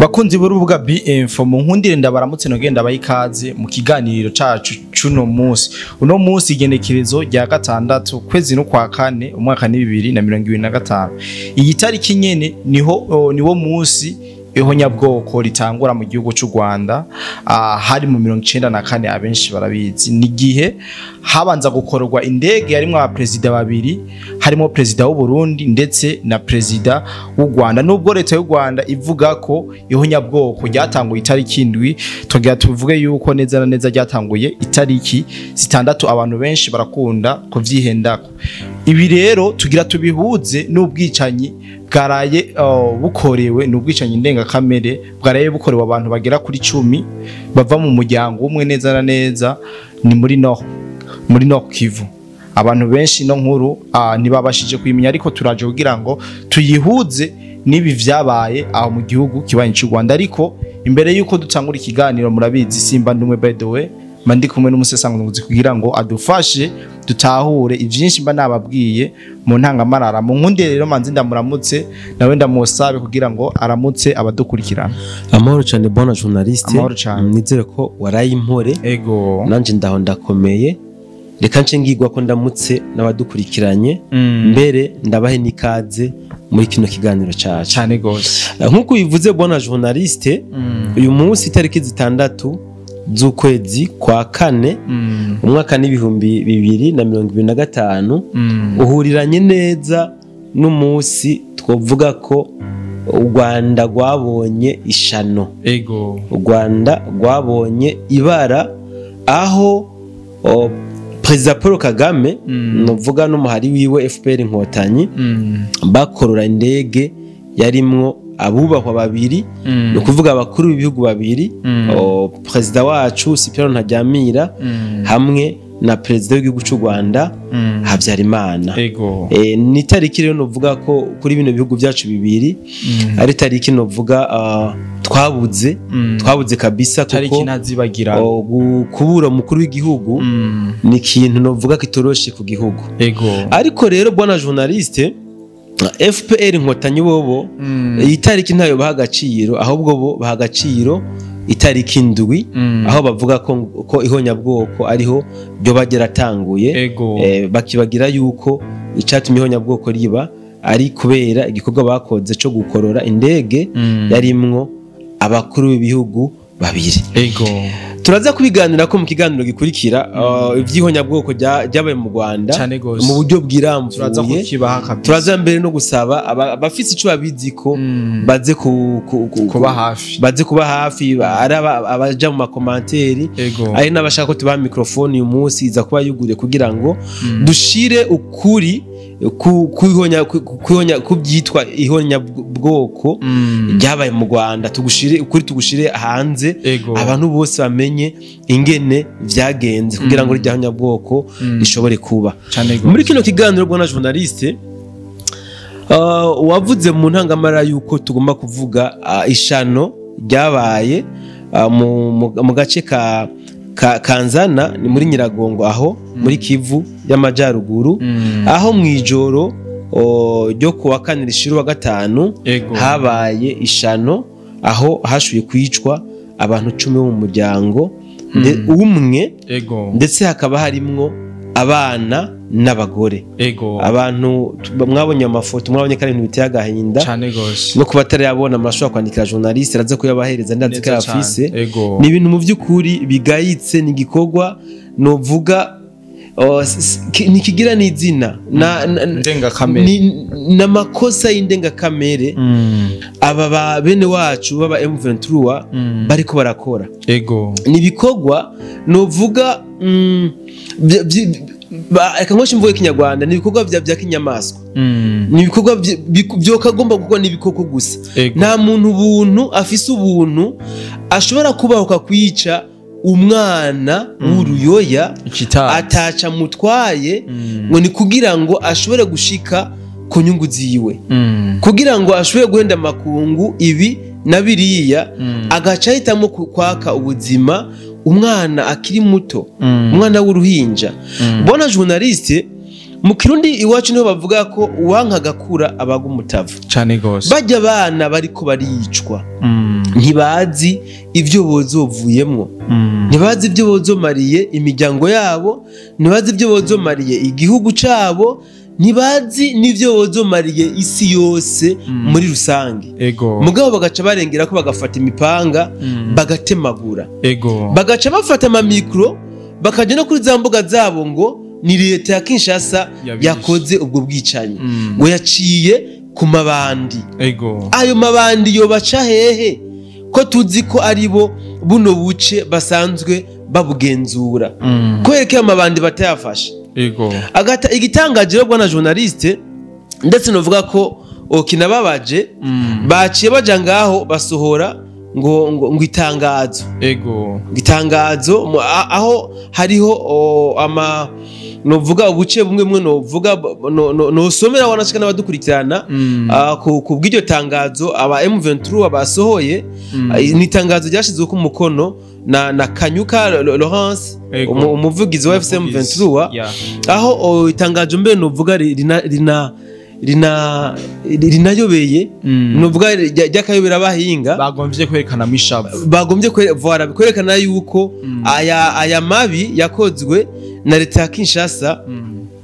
Bakunzi b'urubuga B-Info, mu nkundire ndabaramutse nogenda bayikaze mu kiganiro cacu cuno munsi. Uno munsi igenekerezo rya gatandatu kwezi no kwa kane umwaka ni 2025. Iyi tariki nyene niho niwo munsi ihonyabwoko ritangura mu gihugu cy'u Rwanda, hari mu 94, abenshi barabizi. Ni gihe habanza gukorwa indege yarimwo abaperezida babiri, harimo perezida w'u Burundi ndetse na perezida w'u Rwanda. Nubwo leta y'u Rwanda ivuga ko ihonyabwoko ryatanguye itariki 7, tugira tuvuge yuko neza na neza ryatanguye itariki 6. Abantu benshi barakunda kuvyihendako. Ibi rero tugira tubihuze n'ubwicanyi bwaraye bukorewe, n'ubwicanyi ndengakamere bwaraye bukorewe abantu bagera kuri 10 bava mu muryango umwe, neza na neza ni muri Nord Kivu. Abantu benshi no nkuru ntibabashije kuyimenya, ariko turaje kugira ngo tuyihuze nibi vyabaye aho mu gihugu kibanyi cy'u Rwanda. Ariko imbere yuko dutangura ikiganiro, murabizi simba ndumwe, by the way mba ndi kumwe n'umusesanguzi kugira ngo adufashe dutahure ivyinshi mba nababwiye mu ntangamarara. Mu nkundire rero manzi ndamuramutse, nawe ndamusabe kugira ngo aramutse abadukurikirana. Amahoro cyane, bwana journaliste. Amahoro cyane. Nizere ko waraye impore. Ego. Nanje ndaho ndakomeye. Reka nce ngirwa ko ndamutse n'abadukurikiranye, mbere ndabahe n'ikaze muri kino kiganiro cacu. Cyane gose. Nk'uko bivuze, bwana journaliste, uyu munsi itariki 6 z'ukwezi kwa kane umwaka n'2025 uhuriranye neza n'umunsi twovuga ko u Rwanda rwabonye ishano. Ego. U Rwanda rwabonye ibara, aho Perezida Paul Kagame, novuga n'umuhari wiwe FPR Inkotanyi, bakorora indege yarimwo abubahwa babiri, ni ukuvuga abakuru b'ibihugu babiri, perezida wacu Cyprien Ntaryamira hamwe na perezida w'igihugu cy'u Rwanda Habyarimana. Ego. Ni itariki rero novuga ko kuri bino bihugu byacu bibiri ari tariki novuga twabuze, twabuze kabisa, tariki kuko ntazibagira. Kubura umukuru w'igihugu ni ikintu novuga kitoroshe ku gihugu. Ego. Ariko rero, bwana journaliste, FPR Inkotanyi bobo iyi tariki ntayo baha agaciro, ahubwo bo baha agaciro itariki 7, aho bavuga ko ihonyabwoko ariho ryo bageratanguye. Ego. Bakibagira yuko icatumye ihonyabwoko riba ari kubera igikorwa bakoze co gukorora indege yarimwo abakuru b'ibihugu babiri. Ego. Turaza kubiganira ko mu kiganiro gikurikira, ivy'ihonyabwoko ryabaye mu Rwanda Cane gose. mu buryo Turaza bwiramvuye. kukibaha kabisa. Turaza mbere no gusaba abafise ico babizi ko baze kuba hafi. Baze kuba hafi, ari abaja mu ma commentaires, Ego. ari n'abashaka ko tubaha microphone. Uyu munsi iza kuba yuguriye kugira ngo dushire ukuri ku byitwa ihonyabwoko ryabaye mu Rwanda, tugushire ukuri, tugushire hanze, Ego. abantu bose bamenye ingene vyagenze kugira ngo rya honyabwoko rishobore kuba. Cane gose. Muri kino kiganiro, bwana journaliste, wavuze mu ntangamara yuko tugomba kuvuga ishano ryabaye mu gace ka Kanzana, ni muri Nyiragongo, aho muri Kivu y'Amajyaruguru, aho mu ijoro ryo kuwa kane rishira wa gatanu Ego. habaye ishano, aho hashuye kwicwa abantu 10 bo mu muryango umwe, Ego. ndetse hakaba harimwo abana n'abagore. Ego. Abantu mwabonye amafoto, mwabonye ko ari ibintu biteye agahinda. Cane gose. No kuba atarayabona, murashobora kwandikira journaliste, araza kuyabahereza, ndazi ko Neza cane. ayafise. Ego. Ni ibintu mu by'ukuri bigayitse, ni igikorwa novuga ntikigira n'izina Ndengakamere. N'amakosa y'indengakamere aba ba bene wacu baba M23 bariko barakora. Ego. Ni ibikorwa novuga reka nkoreshe imvugo y'ikinyarwanda, ni ibikorwa vya kinyamaswa, ni ibikorwa vyokagomba gukorwa n'ibikoko gusa. Ego. Nta muntu ubuntu afise ubuntu ashobora kubahuka kwica umwana w'uruyoya Ikitazi. ataca mutwaye, ngo ni kugira ngo ashobore gushika ku nyungu ziwe, kugira ngo ashobore guhenda amakungu ibi na biriya, agaca ahitamo kwaka ubuzima umwana akiri muto, umwana w'uruhinja. Bwana journaliste, Mu Kirundi iwacu niho bavuga ko uwanka agakura abaga umutavu. Cane gose. Bajya abana bariko baricwa, ntibazi ibyo bozovuyemwo, ntibazi ibyo bozomariye imiryango yabo, ntibazi ibyo bozomariye igihugu cabo, ntibazi n'ibyo bozomariye isi yose muri rusange. Mugabo bagaca barengera ko bagafata imipanga, bagatemagura, bagaca bafata amamikro, bakaja no kuri za mbuga zabo ngo ni leta ya Kinshasa Yabishe. yakoze ubwo bwicanyi, ngo yaciye ku mabandi. Ayo mabandi yobaca hehe ko tuzi ko ari bo buno buce basanzwe babugenzura? Kubera ko ayo mabandi batayafashe. Agata igitangaje rero, bwana journaliste, ndetse novuga ko okinababaje, baciye baja ngaho basohora ngo itangazo, ngo itangazo aho hariho ama novuga ubuce bumwe bumwe novuga nosomera wanashika n'abadukurikirana. Ku bw'iryo tangazo aba M23 basohoye, ni itangazo ryashyizwe ku mukono na Kanyuka Laurence, umuvugizi wa AFC M23, aho itangazo mbere novuga rinayobeye, novuga ry'akayobera abahinga. Bagomvye kwerekana mishavu. Bagombye voilà, kwerekana yuko aya mabi yakozwe na leta ya Kinshasa,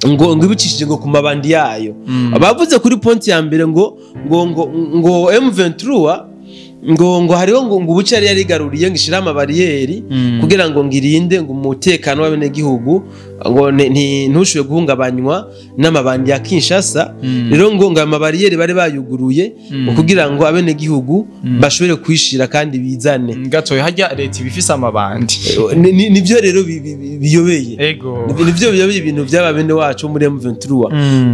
ngo ibicishije ngo ku mabandi yayo. Bavuze kuri point ya mbere ngo M23 ngo hariho ngo ubuce yari yarigaruriye, ngo ishire amabariyeri kugira ngo ngirinde ngo umutekano w'abenegihugu ngo ntushobore guhungabanywa n'amabandi ya Kinshasa. Rero ngo ayo mabariyeri bari bayuguruye ngo kugira ngo abenegihugu bashobore kwishira kandi bizane. Gatoya, harya leta ibifise amabandi? Nivyo rero biyobeye. Nivyo biyobeye ibintu by'aba bene wacu bo muri M23.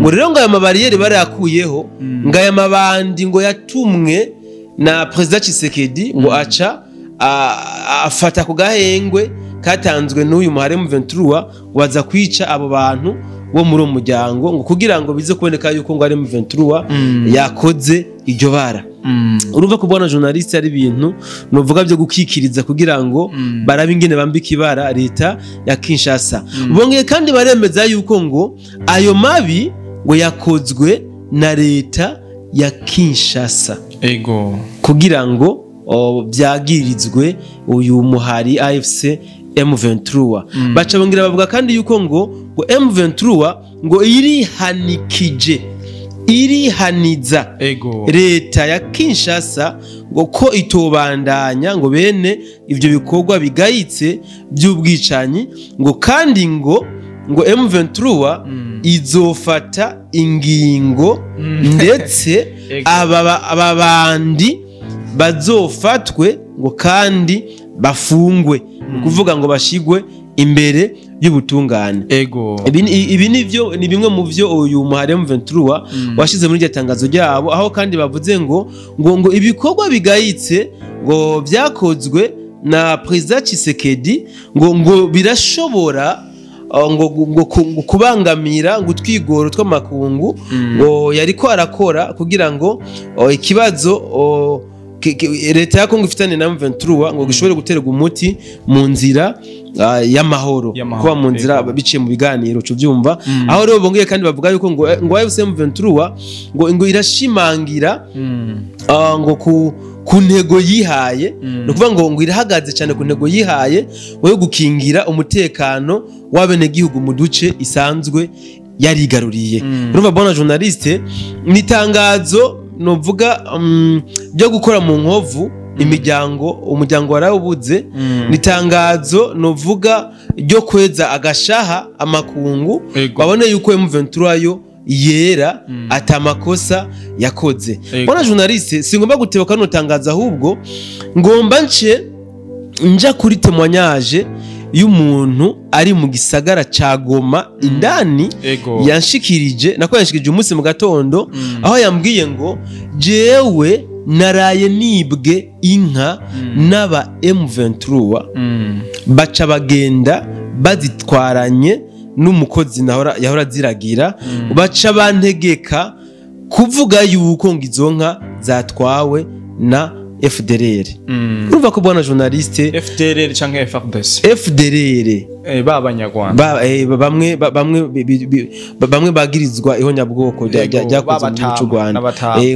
Ngo rero ngo aya mabariyeri barayakuyeho, ngo aya mabandi ngo yatumwe na Perezida Tshisekedi, ngo aca afata ku gahengwe katanzwe n'uyu muhare M23, waza kwica abo bantu bo muri uwo muryango, ngo kugira ngo bize kuboneka yuko ngo ari M23 yakoze iryo bara. Urumva ko, bwana journaliste, ari ibintu nuvuga byo gukikiriza kugira ngo barabe ingene bambika ibara leta ya Kinshasa. Bongeye kandi baremeza yuko ngo ayo mabi ngo yakozwe na leta ya Kinshasa kugira ngo byagirizwe uyu muhari AFC M23. Baca bongera bavuga kandi yuko ngo M23 ngo irihanikije, irihaniza leta ya Kinshasa ngo ko itobandanya ngo bene ivyo bikorwa bigayitse by'ubwicanyi, ngo kandi ngo M23 izofata ingingo, ndetse aba bandi bazofatwe ngo kandi bafungwe, ni ukuvuga ngo bashigwe imbere y'ubutungane. Ibi nivyo ni bimwe mu vyo uyu muhari M23 washize muri iryo tangazo ryabo, aho kandi bavuze ngo ibikorwa bigayitse ngo vyakozwe na Perezida Tshisekedi ngo birashobora ngo kubangamira ngo utwigoro tw'amakungu ngo yariko arakora kugira ngo ikibazo leta ya Kongo ifitanye na M23 ngo gishobore guterwa umuti mu nzira y'amahoro, Y'amahoro, kuba mu nzira biciye mu biganiro, ubyumva. Aho rero bongeye kandi bavuga yuko ngo AFC M23 ngo irashimangira ngo ku ntego yihaye, ni ukuvuga ngo irahagaze cyane ku ntego yihaye ngo yo gukingira umutekano w'abenegihugu mu duce isanzwe yarigaruriye. Urumva, bwana journaliste, ni itangazo novuga byo gukora mu nkovu imiryango, umuryango warawubuze. Ni itangazo novuga ryo kweza agashaha amakungu, babone yuko M23 yo yera, atamakosa yakoze. Bwana journaliste, singomba guteba kano tangazo, ahubwo ngomba nce nja kuri témoignage y'umuntu ari mu gisagara ca Goma indani, yanshikirije, nako yanshikirije umunsi mu gatondo, aho yambwiye ngo jewe naraye nibwe inka n'aba M23, baca bagenda bazitwaranye n'umukozi nahora yahora aziragira, baca bantegeka kuvuga yuko ngo izo nka zatwawe na FDLR. Urumva ko bwana journaliste, FDLR canke FARDC? FDLR. Ba banyarwanda. Bamwe bamwe bagirizwa ihonyabwoko ryakoze mu gihugu cy'u Rwanda.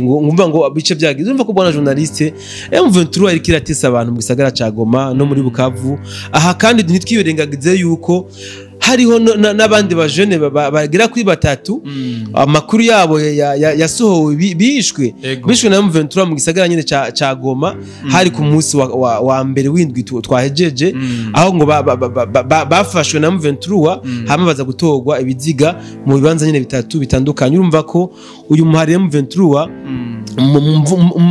Ngumva ngo bice byagize. Urumva ko bwana journaliste, M23 iriko iratesa abantu mu gisagara ca Goma no muri Bukavu. Aha kandi ntitwirengagize yuko hariho n'abandi bajene bagera kuri batatu, amakuru yabo yasohowe, bishwe na M23 mu gisagara nyine ca Goma. Hari ku munsi wa mbere w'indwi twahejeje, aho ngo bafashwe na M23, hama baza gutorwa ibiziga mu bibanza nyine bitatu bitandukanye. Urumva ko uyu muhari M23,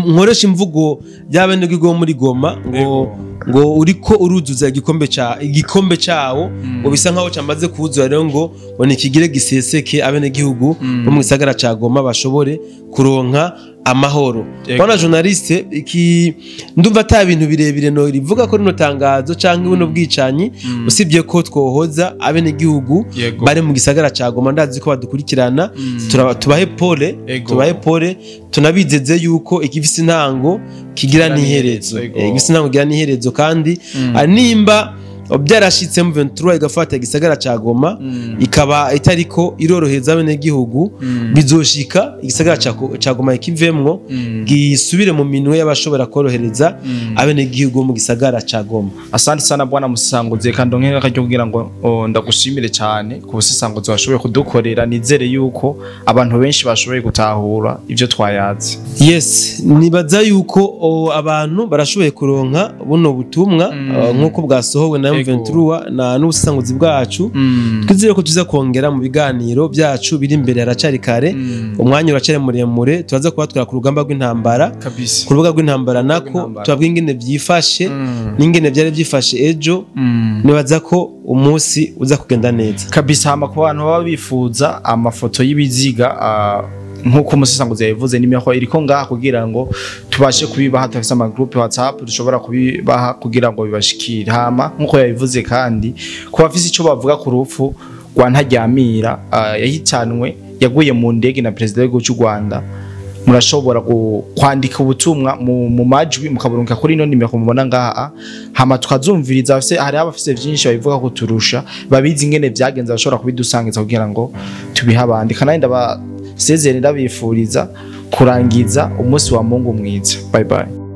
nkoresha imvugo y'abenegihugu bo muri Goma, ngo uriko uruzuza igikombe cawo, ngo bisa nkaho cyamaze kuzura. Rero ngo nikigire giseseke, abenegihugu bo mu gisagara ca Goma bashobore kuronka amahoro. Bwana journaliste, iki ndumva ata bintu birebire no rivuga ko rino tangazo canke buno bwicanyi, usibye ko twohoza abenegihugu bari mu gisagara ca Goma. Ndazi ko badukurikirana. Tubahe pole, tubahe pole, tunabizeze yuko ikifise intango kigira n'iherezo. Igifise intango kigira n'iherezo. Kandi nimba byarashitse M23 igafata igisagara ca Goma, ikaba itariko iroroheza abenegihugu, bizoshika igisagara ca Goma ikivemwo, gisubire mu minwe y'abashobora korohereza abenegihugu mu gisagara ca Goma. Asante sana bwana Musanguzi, kandi ndongera akaryo kugira ngo ndagushimire cyane ku busisanguzi washoboye kudukorera. Nizere yuko abantu benshi bashoboye gutahura ivyo twayaze. Yes, nibaza yuko abantu barashoboye kuronka buno butumwa nk'uko bwasohowe na M23 na n'ubusanguzi bwacu. Twizere ko tuza kongera mu biganiro byacu biri imbere. Haracari kare, umwanya uracari muremure. Turaza kubatwara ku rugamba rw'intambara, ku rubuga rw'intambara nako, tubabwira ingene byifashe n'ingene byari byifashe ejo. Nibaza ko umunsi uza kugenda neza. Kabisa. Hama ku bantu baba bifuza amafoto y'ibiziga, nk'uko umusisanguzi yabivuze, n'imiho iriko ngaha kugira ngo tubashe kubibaha. Tufise ama groupe WhatsApp dushobora kubibaha kugira ngo bibashikire. Hama nk'uko yabivuze kandi, ku bafise ico bavuga ku rupfu rwa Ntaryamira, yahitanwe, yaguye mu ndege na perezida w'igihugu cy'u Rwanda, murashobora kwandika ubutumwa mu majwi, mukaburunka kuri ino nimero mubona ngaha, hama tukazumviriza. Hari abafise vyinshi babivuga ko turusha, babizi ingene vyagenze, bashobora kubidusangiza kugira ngo tubihe abandi. Kandi ndabasezere, ndabifuriza kurangiza umunsi wa Mungu mwiza. Bye bye.